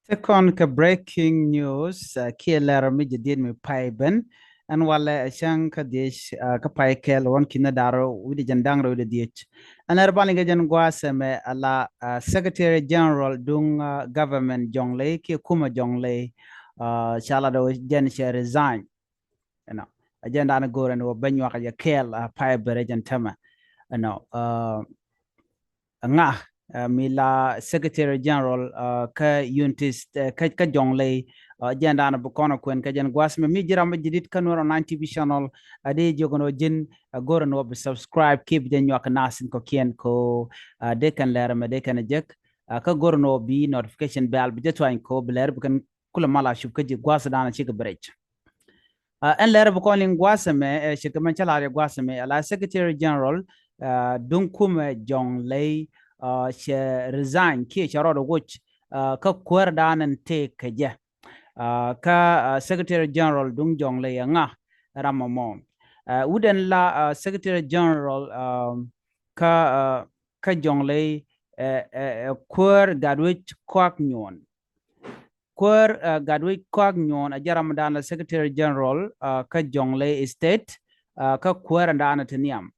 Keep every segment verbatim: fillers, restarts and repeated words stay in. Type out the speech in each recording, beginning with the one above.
Te kɔn kɛ breaking news, uh, kiɛ lɛr mi jadid mi pay ben. Ɛn walɛ ɛ cäŋ kä dhiec, uh, kä pay kɛl ruɔn kinɛ da̱r wi̱dɛ jɛn da̱ŋ rɛw wi̱dɛ dhiec. Ɛn lɛr bani kɛ jɛn gua̱a̱th ɛmɛ ala, uh, Secretary General duŋ, uh, government Jonglei kiɛ kumɛ Jonglei, uh, ca la dɔ jɛn cɛ resign. Ɛnɔ, ɛ jɛn da̱a̱n go̱o̱rɛ ni wä ben nyuak jɛ kɛɛl, uh, pay ben rɛ jɛn tämɛ. Ɛnɔ, uh, ŋa, uh, mi la Secretary General, uh, kä Unity, uh, kä, kä Jonglei, uh, jɛn da̱a̱n bi kɔn kuɛn kä jɛn gua̱a̱th mɛ mi ji̱ ram mi jadid kä Nuer Online T V channel, uh, di jiök ni wä ji̱n, uh, go̱o̱rɛ ni wä bi subscribe kiɛ bi jɛ nyuak nasin kɔ kiɛn kɔ, uh, dee kɛn lɛr mɛ dee kɛn jek, uh, kä go̱o̱rɛ ni wä bi notification bell bi jɛ tuany kɔ bi lɛr bi kɛn kulɛ mal a cup kä ji̱ gua̱a̱th da̱a̱n cikɛ bi rɛc. Uh, ɛn lɛr bi kɔn liŋ gua̱a̱th ɛmɛ, uh, ce̱tkɛ mɛn cä lar yɛ gua̱a̱th ɛmɛ, ala Secretary General, uh, duŋ kumɛ Jonglei, uh, cɛ resign kiɛ cɛ rɔɔdɛ woc, uh, kä kuäär da̱a̱n ɛn tëëk kɛ jɛ. Uh, kä, uh, Secretary General duŋ Jonglei ɛ ŋa ram ɛmɔ. Uh, wut ɛn la, uh, Secretary General, um, kä, uh, kä Jonglei, uh, uh, uh, kuäär Gatwec Kuak Nyuɔn. Kuäär, uh, Gatwec Kuak Nyuɔn a jɛ ram da̱a̱n la Secretary General, uh, kä Jonglei State, uh, kä kuäär da̱a̱n ti nhiam.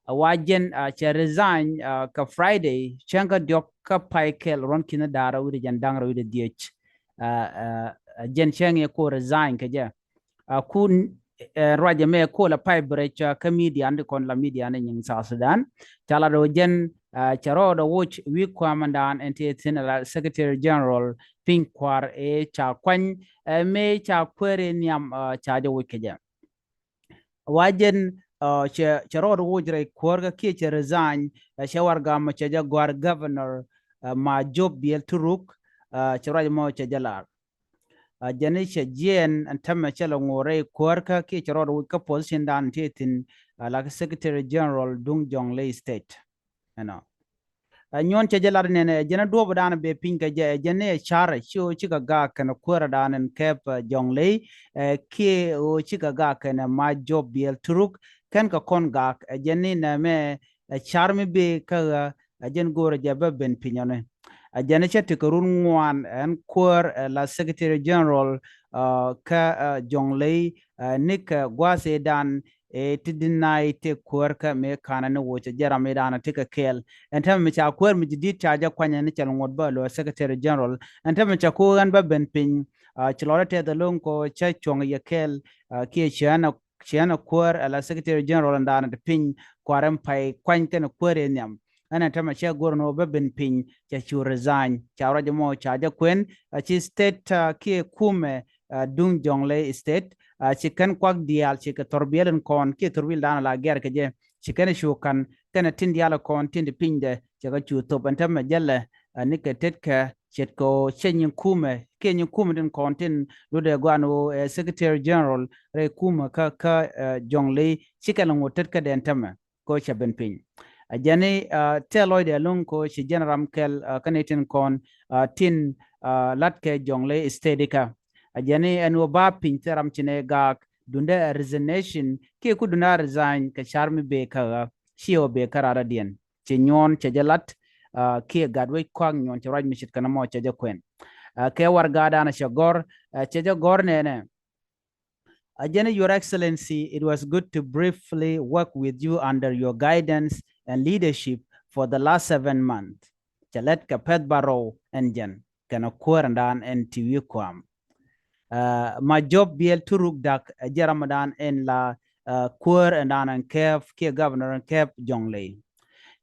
A wa jɛn, uh, cɛ resign, uh, kä Friday, cäŋ kä diɔk kä pay kɛl ruɔn kinɛ da̱r wi̱dɛ jɛn da̱ŋ rɛw wi̱dɛ dhiec. Uh, uh, jɛn cäŋ yɛ ko resign kɛ jɛ. Uh, kun, uh, ruacɛ mɛ ko la pay bi rɛc, uh, kä media ni kɔn la media ni nyiŋ South Sudan. Ca la dɔ jɛn, uh, cɛ rɔɔdɛ woc wi̱i̱ kua̱a̱mɛndan ɛn ti thi̱n la Secretary General piny kua̱r ɛ ca kuany, uh, mɛ ca kuäär ɛ nhiam, uh, ca jɛ woc kɛ jɛ. Wa jɛn, uh, cɛ, cɛ rɔɔdɛ woc rɛy kuäär kä kiɛ cɛ resign, uh, cɛ warɛga mɔ cɛ jɛ gɔ̱a̱r governor, uh, Majop Biel Turuk, uh, cɛ ruac mɔ cɛ jɛ lar. Uh, jɛn i̱ cɛ jiɛɛn ɛn tämɛ cɛ lɛ ŋo̱o̱r rɛy kuäär kä kiɛ cɛ rɔɔdɛ woc kä position dan ti thi̱n, uh, la kä Secretary General duŋ Jonglei State. Ɛnɔ. Uh, nyuɔn cɛ jɛ lat nɛnɛ, ɛ jɛn ɛ duɔ̱ɔ̱p dan bɛ piny kɛ jɛ, ɛ jɛn ɛ car ci ɣöö cikɛ gaak kɛnɛ kuäär dan ɛn kɛp, uh, Jonglei, uh, kiɛ ɣöö cikɛ gaak kɛnɛ Majop Biel Turuk, kɛn kɛ kɔn gaak, ɛ jɛn ni nɛmɛ, ɛ car mi bee kä ɣä, ɛ jɛn go̱o̱rɛ jɛ bä ben piny ɔni. Ɛ jɛn cɛ ti kɛ run ŋuan ɛn kuäär, uh, la Secretary General, uh, kä, uh, Jonglei, uh, ni kɛ gua̱a̱th ëë dan, ëë ti deny tëë kuäär kä mëë ka̱n ɛn woc ɛ jɛ ram ëë dan ti kɛ kɛɛl. Ɛn tämɛ mi ca kuäär mi ji̱ di̱t ca jɛ kuany ɛn cɛ lɛ ŋuɔ̱t bä lɔ Secretary General. Ɛn tämɛ ca ko̱ ɣän bä ben piny, uh, ci lɔrɛ tɛth ɛlɔ̱ŋ kɔ cä cuɔ̱ŋ yɛ kɛɛl, uh, kiɛ ciɛ ɛn a, ciɛ ɛn a kuäär ala Secretary General ɛn dan ti piny kua̱r ɛn pay kuany kɛn kuäär ëë nhiam. Ɛn ɛn tämɛ cɛ go̱r ni wä bä ben piny cɛ cu resign. Ca ruac ɛmɔ ca jɛ kuɛn, uh, ci state, uh, kiɛ kumɛ, uh, duŋ Jonglei State, uh, ci kɛn kuak diaal ci kɛ thɔrbiɛl in kɔn kiɛ thɔrbiɛl dan la gɛr kɛ jɛ. Ci kɛn cu kan kɛn tin diaal kɔn tin di piny dɛ cɛ kɛ cu thop ɛn tämɛ jɛlɛ, uh, ni kɛ tet kɛ ce̱tkɛ ɣöö cɛ nyin kumɛ kiɛ nyin kumɛ tin kɔn tin lutdɛ guan ɣöö, uh, Secretary General rɛy kumɛ kä, kä, uh, Jonglei ci kɛn lɛ ŋot tet kä dɛn tämɛ. Ko cɛ ben piny. A jɛn i̱, uh, tɛl lɔcdɛ ɛlɔ̱ŋ ko ci jɛn ram kɛl, uh, kä ni tin kɔn, uh, tin, uh, lat kɛ Jonglei State ikä. A jɛn i̱ ɛn wä ba piny thil ram ci nɛ gaak dundɛ a resignation kiɛ ku dundɛ a resign kɛ car mi bee kä ɣä ci wä bee kä rara diɛn. Ci nyuɔn cɛ jɛ lat, uh, kiɛ gat wec kuak nyuɔn cɛ ruac mi ce̱tkɛ nɔmɔ cɛ jɛ kuɛn. Uh, kɛ warɛga dan cɛ gɔr, uh, cɛ jɛ gɔr nɛnɛ. A jɛn i̱, Your Excellency, it was good to briefly work with you under your guidance and leadership for the last seven months. Cɛ lɛt kɛ pɛth ba rɔw ɛn jɛn kɛnɛ kuäär ɛn dan ɛn ti wi̱i̱ kuam. Uh, Majop Biel Turuk Dak, uh, jɛ ram dan ɛn la, uh, kuäär ɛn dan ɛn kɛp kiɛ governor ɛn kɛp Jonglei.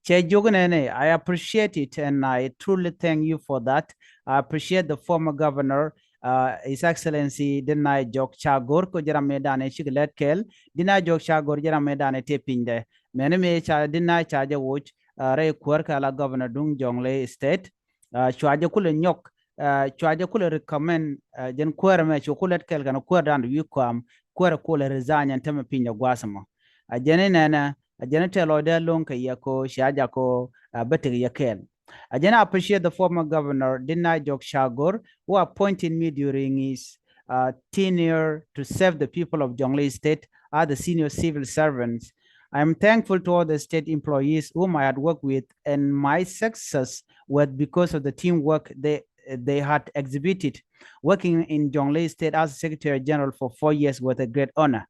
Cɛ jiök nɛnɛ, I appreciate it and I truly thank you for that. I appreciate the former governor, uh, His Excellency Denai Jok Chagor, ko jɛ ram mi dan ɛ cik lɛt kɛl. Denai Jok Chagor jɛ ram mi dan ɛ tëë piny dɛ. Mɛni mi ca Denai ca jɛ woc, uh, rɛy kuäär kɛ la governor duŋ Jonglei State. Uh, cua jɛ kulɛ nyɔk, uh, cua jɛ kulɛ recommend, uh, jɛn kuäär mɛ cu kulɛ kɛl kɛn kuäär dan wi̱i̱ kuam, kuäär kulɛ resign ɛn tämɛ piny dɛ gua̱a̱th mɔ. A jɛn i̱ nɛnɛ, a jɛn i̱ tɛl lɔcdɛ lo̱ŋ kɛ yɛ ko cia jak ko, uh, bä tek yɛ kɛɛl. A jɛn i̱ appreciate the former governor Denai Jok Chagor who appointed me during his, uh, tenure to serve the people of Jonglei State as the senior civil servants. I am thankful to all the state employees whom I had worked with, and my success was because of the teamwork they, they had exhibited. Working in Jonglei State as Secretary General for four years was a great honor.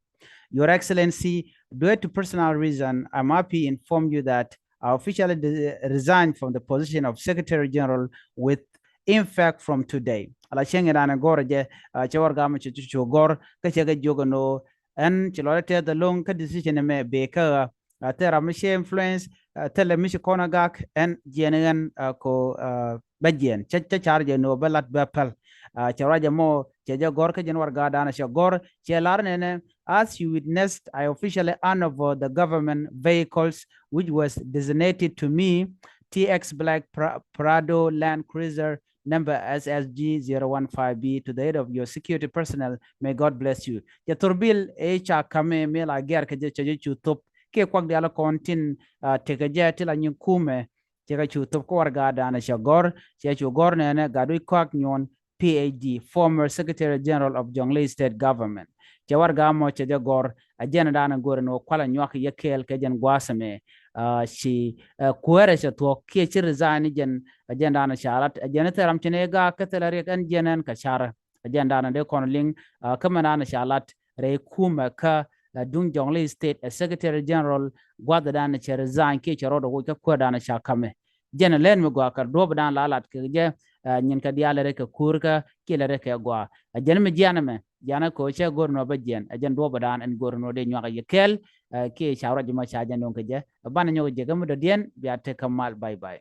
Your Excellency, due to personal reason, I must inform you that I officially de- resign from the position of Secretary General with effect from today. Ala cieŋ in an gɔr jɛ, uh, cɛ warɛga mɔ cɛ cu gɔr kä cɛ kɛ jiök ɛn ɣöö ɛn ci lɔcdä tɛth ɛlɔ̱ŋ kä decision ɛmɛ bɛ kä ɣä. Uh, thilɛ ram mi ci influence, uh, thilɛ mi ci kɔn a gak, ɛn jiɛn ɣän, uh, kɛ ɣöö, uh, bä jiɛn. Cä, cä car jɛ ni ɣöö bä lat bä päl. Uh, cɛ ruac ɛmɔ cɛ jɛ gɔr kä jɛn warɛga dan cɛ gɔr, cɛ lar nɛnɛ, as you witnessed, I officially hand over the government vehicles which was designated to me, T X Black Pra- Prado Land Cruiser number S S G zero one five B, to the aid of your security personnel. May God bless you. Cɛ thor bil ëë ca ka̱mɛ mëë la gɛr kɛ jɛ, cɛ jɛ cu thop kiɛ kuak diaal kɔn tin, uh, tekɛ jɛ ti la nyin kumɛ. Cɛ kɛ cu thop kä warɛga dan cɛ gɔr, cɛ cu gɔr nɛnɛ Gatwec Kɔak Nyuɔn, P H D, former Secretary General of Jonglei State Government. Cɛ warɛga mɔ cɛ jɛ gɔr, a jɛn dan go̱r ni ɣöö kualɛ nyuak yɛ kɛɛl kɛ jɛn gua̱a̱th ɛmɛ. Uh, ci, uh, kuäärɛ cɛ thuɔ̱k kiɛ ci resign ni jɛn, a jɛn dan ca lat, a jɛn thilɛ ram ci ni gak kä thilɛ riɛk, ɛn jiɛn ɛn kɛ car. A jɛn dan dee kɔn liŋ, uh, kä mɛn dan ca lat rɛy kumɛ kä, uh, duŋ Jonglei State, a Secretary General gua̱th dan cɛ resign kiɛ cɛ rɔɔdɛ woc kä kuäär dan ca ka̱mɛ. Jɛn lɛn mi gɔaa kɛ duɔ̱ɔ̱p dan la lat kɛ jɛ, uh, nyin kɛ diaal rɛ kɛ kuäär kä kiɛ lɛ rɛ kɛ gɔaa. A jɛn mi jian ɛmɛ, jian ɛ kɛ ɣöö cɛ go̱r ni ɣöö bä jiɛn, a jɛn duɔ̱ɔ̱p dan ɛn go̱r ni ɣöö dee nyuak yɛ kɛɛl, uh, kiɛ ca ruac mɔ ca jɛn duŋ kɛ jɛ. Banɛ nyɔk jɛ kä mi dɔ̱diɛn, bia tek kä mal, bye bye.